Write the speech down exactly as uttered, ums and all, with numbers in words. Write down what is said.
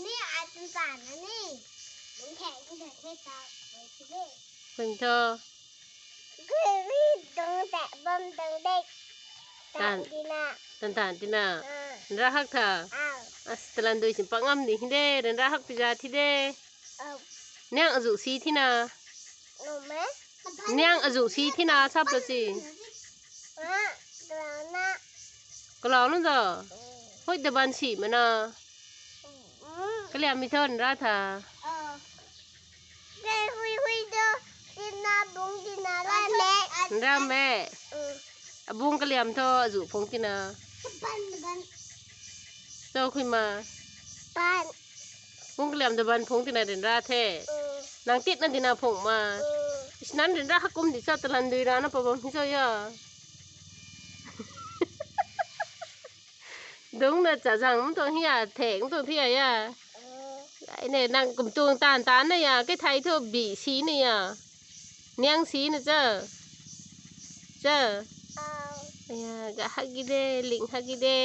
Ni ai tun tan na ni. Mun khe ni khe ta. Ni de. Khun tho. Gui wi dong te bam dong de. Tan. Tan dina. Tan tan tina. Ah. Ryanra hak tha. Au. As talan dui sin pangam di hinde, ryanra hak pija thi de. Au. Niang azu si thina. Nume. Niang azu si thina sap lo si. Ah, dona. Kalau na da. Hoi da ban si mana. Mm. Kaliam mi thon ra tha. Ke hui hui do. Tina bung tina la le. Ram me. Mm. Abung kaliam tho azu phung tina. Ban ban. Cho khui ma. Ban. Bung kaliam tho ban phung tina ryanra the. Mm. Nang tit na tina phung ma. Mm. Isnan ryanra hakum di cho talan dui ra na pa bam hi cho ya. Dung na cha zang mtu hi ya, thek mtu thi ya ya. Mm. Ai ne nang kum tuang tan tan na ya, ke thai tho bi si na ya. Niang si na cha. Cha. Au. Ya, ga hagi de, ling hagi de.